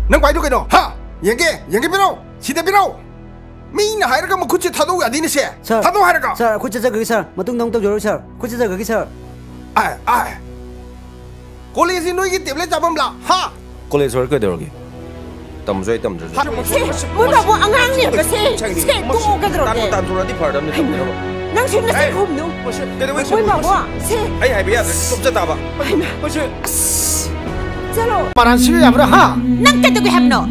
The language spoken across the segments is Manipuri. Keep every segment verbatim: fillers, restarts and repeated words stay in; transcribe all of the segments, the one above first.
ꯅꯪ ꯄꯥꯏꯗꯣ ꯀꯩꯅꯣ? ꯍꯥ? ꯌꯦꯡꯒꯦ, ꯌꯦꯡꯒꯦ, ꯄꯤꯔꯛꯑꯣ꯫ ꯁꯤꯗ ꯄꯤꯔꯛꯑꯣ꯫ ꯃꯤꯅ ꯍꯥꯏꯔꯒ ꯃꯈꯨꯠꯁꯦ ꯊꯥꯗꯣꯛꯎ ꯌꯥꯗꯦꯅꯦ ꯁꯦ꯫ ꯁꯥꯔ, ꯊꯥꯗꯣꯛ ꯍꯥꯏꯔꯒ꯫ ꯁꯥꯔ, ꯑꯩꯈꯣꯏ ꯆꯠꯆꯈ꯭ꯔꯒꯦ ꯁꯥꯔ꯫ ꯃꯇꯨꯡꯗ ꯑꯃꯨꯛ ꯇꯧꯖꯔꯣꯏ ꯁꯥꯔ꯫ ꯑꯩꯈꯣꯏ ꯆꯠꯆꯈ꯭ꯔꯒꯦ ꯁꯥꯔ꯫ ꯑꯥꯏ, ꯑꯥꯏ꯫ ꯀꯣꯂꯦꯖꯁꯤ ꯅꯣꯏꯒꯤ ꯇꯦꯕ꯭ꯂꯦꯠ ꯆꯥꯐꯝꯂꯥ? ꯍꯥ? ꯀꯣꯂꯦꯖ ꯑꯣꯏꯔ ꯀꯩꯗꯧꯔꯒꯦ? ꯇꯝꯁꯨ ꯑꯩ ꯇꯝꯗ꯭ꯔꯁꯨ꯫ ꯁꯦ, ꯃꯣꯏ ꯕꯥꯕꯨ ꯑꯉꯥꯡꯅꯦꯕ ꯁꯦ꯫ ꯁꯦ, ꯇꯣꯛꯑꯣ ꯀꯩꯗꯧꯔꯒꯦ? ꯇꯥꯟꯕꯨ ꯇꯥꯟꯊꯣꯔꯛꯑꯗꯤ ꯐꯔꯗꯝꯅꯦ ꯇꯝꯅꯕ꯫ ꯅꯪꯁꯨ ꯅꯆꯤꯟ ꯈꯨꯝꯅꯨ꯫ ꯃꯣꯏ ꯕꯥꯕꯨ ꯁꯦ꯫ ꯑꯩ ꯍꯥꯏꯕ ꯌꯥꯗ꯭ꯔꯗꯤ ꯆꯨꯞ ꯆꯠ ꯇꯥꯕ꯫ ꯍꯩꯃꯥ꯫ ꯑꯁ꯫ ꯆꯠꯂꯣ꯫ ꯃꯔꯥꯟ ꯁꯤꯕ ꯌꯥꯕ꯭ꯔꯥ, ꯍꯥ? ꯅꯪ ꯀꯩꯗꯧꯒꯦ ꯍꯥꯏꯕꯅꯣ?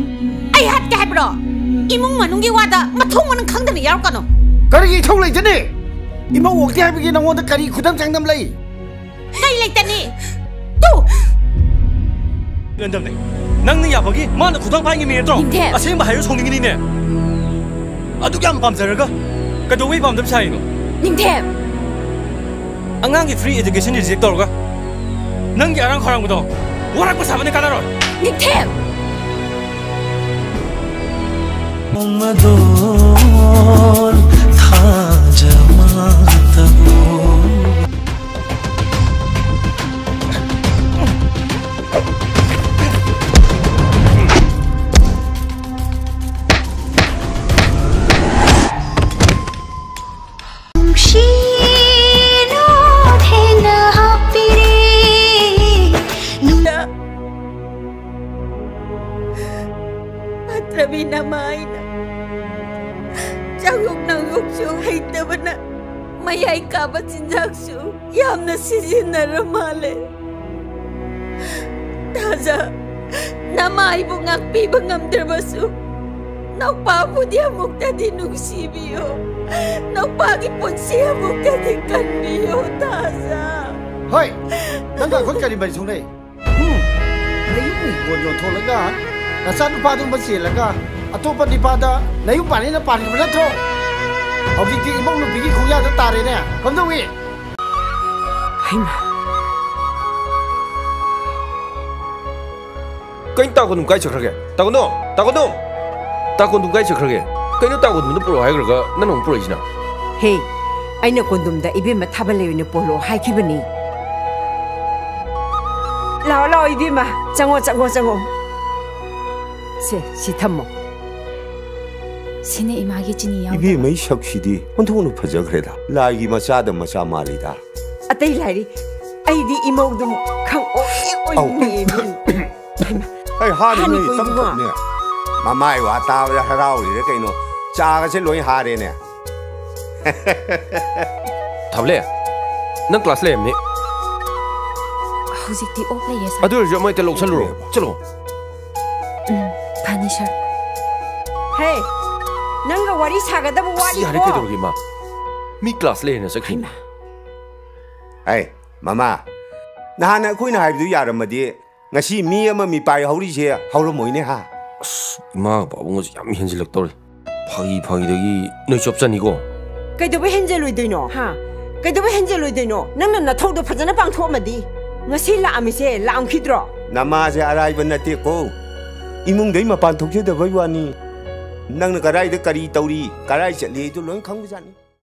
ꯑꯩ ꯍꯥꯠꯀꯦ ꯍꯥꯏꯕ꯭ꯔꯣ? ꯏꯃꯨꯡ ꯃꯅꯨꯡꯒꯤ ꯋꯥꯗ ꯃꯊꯣꯡ ꯃꯔꯝ ꯈꯪꯗꯅ ꯌꯥꯎꯔꯛꯀꯅꯨ꯫ ꯀꯔꯤꯒꯤ ꯏꯊꯧ ꯂꯩꯖꯅꯤ? ꯏꯃꯧ ꯑꯣꯛꯇꯦ ꯍꯥꯏꯕꯒꯤ ꯅꯉꯣꯟꯗ ꯀꯔꯤ ꯈꯨꯗꯝ ꯆꯥꯡꯗꯝ ꯂꯩ? ꯀꯩ ꯂꯩꯇꯅꯤ? ꯇꯨ! ꯉꯟꯗꯝꯅꯦ꯫ ꯅꯪꯅ ꯌꯥꯕꯒꯤ ꯃꯥꯅ ꯈꯨꯗꯥꯡ ꯄꯥꯏꯉꯤꯃꯤ ꯅꯠꯇ꯭ꯔꯣ? ꯅꯤꯡꯊꯦꯝ! ꯑꯁꯦꯡꯕ ꯍꯥꯏꯔꯣ ꯁꯥꯎꯅꯤꯡꯉꯤꯅꯤꯅꯦ꯫ ꯑꯗꯨꯛ ꯌꯥꯝ ꯄꯥꯝꯖꯔꯒ ꯀꯩꯗꯧꯕꯩ ꯄꯥꯝꯗꯕ ꯁꯥꯔꯤꯅꯣ? ꯅꯤꯡꯊꯦꯝ! ꯑꯉꯥꯡꯒꯤ free education reject ꯇꯧꯔꯒ ꯅꯪꯒꯤ ꯑꯔꯥꯡ ꯈꯧꯔꯥꯡꯕꯗꯣ ꯋꯥꯔꯛꯄ ꯁꯥꯕꯅ ꯀꯥꯟꯅꯔꯣꯏ꯫ ꯅꯤꯡꯊꯦꯝ! ꯃꯗꯣꯜ ꯊꯥꯖ ꯃꯥꯇꯕꯨ꯫ ꯅꯨꯡꯁꯤꯅ ꯊꯦꯡꯅ ꯍꯥꯞꯄꯤꯔꯦ꯫ ꯐꯠꯇ꯭ꯔꯕꯤ ꯅꯃꯥꯏꯅ ꯆꯥꯛꯂꯨꯛ ꯅꯥꯎꯂꯨꯛꯁꯨ ꯍꯩꯇꯕꯅ ꯃꯌꯥꯏ ꯀꯥꯕ ꯆꯤꯟꯖꯥꯛꯁꯨ ꯌꯥꯝꯅ ꯁꯤꯖꯤꯟꯅꯔ ꯃꯥꯜꯂꯦ꯫ ꯊꯥꯖ, ꯅꯃꯥꯏꯕꯨ ꯉꯥꯛꯄꯤꯕ ꯉꯝꯗ꯭ꯔꯕꯁꯨ ꯅꯧꯄꯥꯕꯨꯗꯤ ꯑꯃꯨꯛꯇꯗꯤ ꯅꯨꯡꯁꯤꯕꯤꯌꯨ꯫ ꯅꯧꯄꯥꯒꯤ ꯄꯨꯟꯁꯤ ꯑꯃꯨꯛꯇꯗꯤ ꯀꯟꯕꯤꯌꯨ, ꯊꯥꯖ꯫ ꯍꯣꯏ, ꯅꯪꯒ ꯑꯩꯈꯣꯏ ꯀꯔꯤ ꯃꯔꯤ ꯁꯣꯡꯅꯩ? ꯎꯝ, ꯅꯌꯨꯝ ꯍꯤꯡꯒꯣꯜ ꯌꯣꯟꯊꯣꯛꯂꯒ ꯅꯆꯥꯅꯨꯄꯥꯗꯨ ꯑꯃ ꯆꯦꯜꯂꯒ ꯑꯇꯣꯞꯄ ꯅꯤꯄꯥꯗ ꯅꯌꯨꯝ ꯄꯥꯟꯅꯤꯅ ꯄꯥꯟꯈꯤꯕ ꯅꯠꯇ꯭ꯔꯣ? ꯍꯧꯖꯤꯛꯇꯤ ꯏꯃꯧ ꯅꯨꯄꯤꯒꯤ ꯈꯣꯡꯌꯥꯗ ꯇꯥꯔꯦꯅꯦ꯫ ꯀꯝꯗꯧꯏ? ꯍꯩꯃꯥ! ꯀꯩꯅꯣ ꯇꯥ ꯀꯣꯟꯗꯨꯝ ꯀꯥꯏ ꯆꯠꯈ꯭ꯔꯒꯦ? ꯇꯥ ꯀꯣꯟꯗꯨꯝ! ꯇꯥ ꯀꯣꯟꯗꯨꯝ! ꯇꯥ ꯀꯣꯟꯗꯨꯝ ꯀꯥꯏ ꯆꯠꯈ꯭ꯔꯒꯦ? ꯀꯩꯅꯣ ꯇꯥ ꯀꯣꯟꯗꯨꯝꯗ ꯄꯨꯔꯛꯑꯣ ꯍꯥꯏꯈ꯭ꯔꯒ ꯅꯪꯅ ꯑꯃꯨꯛ ꯄꯨꯔꯛꯏꯁꯤꯅ? ꯍꯦ, ꯑꯩꯅ ꯀꯣꯟꯗꯨꯝꯗ ꯏꯕꯦꯝꯃ ꯊꯥꯕꯜ ꯂꯩ ꯑꯣꯏꯅ ꯄꯣꯜꯂꯣ ꯍꯥꯏꯈꯤꯕꯅꯤ꯫ ꯂꯥꯛꯑꯣ, ꯂꯥꯛꯑꯣ ꯏꯕꯦꯝꯃ, ꯆꯪꯉꯣ, ꯆꯪꯉꯣ, ꯆꯪꯉꯣ꯫ ꯁꯦ, ꯁꯤ ꯊꯝꯃꯣ꯫ ꯁꯤꯅ ꯏꯃꯥꯒꯤ ꯆꯤꯅꯤ ꯌꯥꯎꯗꯕ꯫ ꯏꯕꯦꯝꯃꯩ ꯁꯛꯁꯤꯗꯤ ꯑꯣꯟꯊꯣꯛꯅ ꯐꯖꯈ꯭ꯔꯦꯗ꯫ ꯂꯥꯏꯒꯤ ꯃꯆꯥꯗ ꯃꯆꯥ ꯃꯥꯜꯂꯤꯗ꯫ ꯑꯇꯩ ꯂꯥꯏꯔꯤ, ꯑꯩꯗꯤ ꯏꯃꯧꯗꯨꯝ ꯈꯪ ꯑꯣꯏ ꯑꯧ꯫ ꯑꯣꯏꯅꯤꯡꯉꯦ ꯃꯤ꯫ ꯑꯩ ꯍꯥꯟꯅ ꯍꯥꯟꯅ ꯅꯣꯏ ꯀꯣꯏꯕ꯫ ꯇꯞ ꯇꯞꯅꯦ꯫ ꯃꯃꯥꯏ ꯋꯥ ꯇꯥꯕꯗ ꯍꯔꯥꯎꯔꯤꯔ ꯀꯩꯅꯣ, ꯆꯥꯒꯁꯦ ꯂꯣꯏ ꯍꯥꯔꯦꯅꯦ꯫ ꯊꯥꯕꯂꯦ, ꯅꯪ ꯀ꯭ꯂꯥꯁ ꯂꯩꯔꯝꯅꯤ꯫ ꯍꯧꯖꯤꯛꯇꯤ ꯑꯣꯐ ꯂꯩꯌꯦ, ꯁꯥꯔ꯫ ꯑꯗꯨ ꯑꯣꯏꯔꯁꯨ ꯑꯃ ꯍꯦꯛꯇ ꯂꯧꯁꯜꯂꯨꯔꯣ꯫ ꯆꯠꯂꯣ꯫ ꯎꯝ, ꯐꯅꯤ, ꯁꯥꯔ꯫ ꯍꯦ, ꯅꯪꯒ ꯋꯥꯔꯤ ꯁꯥꯒꯗꯕ ꯑꯁ, ꯋꯥꯠꯂꯤꯀꯣ꯫ ꯌꯥꯔꯦ, ꯀꯩꯗꯧꯔꯒꯦ, ꯏꯃꯥ? ꯃꯤ ꯀ꯭ꯂꯥꯁ ꯂꯩꯌꯦꯅ ꯆꯠꯈꯤꯅꯦ꯫ ꯍꯩꯃꯥ꯫ ꯑꯩ, ꯃꯃꯥ, ꯅꯍꯥꯟ ꯑꯩꯈꯣꯏꯅ ꯍꯥꯏꯕꯗꯨ ꯌꯥꯔꯝꯃꯗꯤ ꯉꯁꯤ ꯃꯤ ꯑꯃ ꯃꯤꯄꯥꯏ ꯍꯧꯔꯤꯁꯦ ꯍꯧꯔꯝꯃꯣꯏꯅꯦ, ꯍꯥ? ꯑꯁ, ꯏꯃꯥꯒ ꯄꯥꯕꯨꯡꯒꯁꯦ ꯌꯥꯝ ꯍꯦꯟꯖꯤꯜꯂꯛꯇꯧꯔꯦ꯫ ꯐꯥꯒꯤ ꯐꯥꯒꯤꯗꯒꯤ ꯅꯣꯏ ꯆꯣꯞꯆꯅꯤꯀꯣ꯫ ꯀꯩꯗꯧꯕꯩ ꯍꯦꯟꯖꯜꯂꯣꯏꯗꯣꯏꯅꯣ? ꯍꯥ? ꯀꯩꯗꯧꯕꯩ ꯍꯦꯟꯖꯜꯂꯣꯏꯗꯣꯏꯅꯣ? ꯅꯪꯅ ꯅꯊꯧꯗꯣ ꯐꯖꯅ ꯄꯥꯡꯊꯣꯛꯑꯝꯃꯗꯤ ꯉꯁꯤ ꯂꯥꯛꯑꯝꯃꯤꯁꯦ ꯂꯥꯛꯑꯝꯈꯤꯗ꯭ꯔꯣ? ꯅꯃꯥꯁꯦ ꯑꯔꯥꯏꯕ ꯅꯠꯇꯦꯀꯣ꯫ ꯏꯃꯨꯡꯗꯩ ꯃꯄꯥꯟ ꯊꯣꯛꯆꯗꯕꯩ ꯋꯥꯅꯤ꯫ ꯅꯪꯅ ꯀꯗꯥꯏꯗ ꯀꯔꯤ ꯇꯧꯔꯤ, ꯀꯗꯥꯏ ꯆꯠꯂꯤ, ꯑꯗꯨ ꯂꯣꯏ ꯈꯪꯕꯖꯥꯠꯅꯤ꯫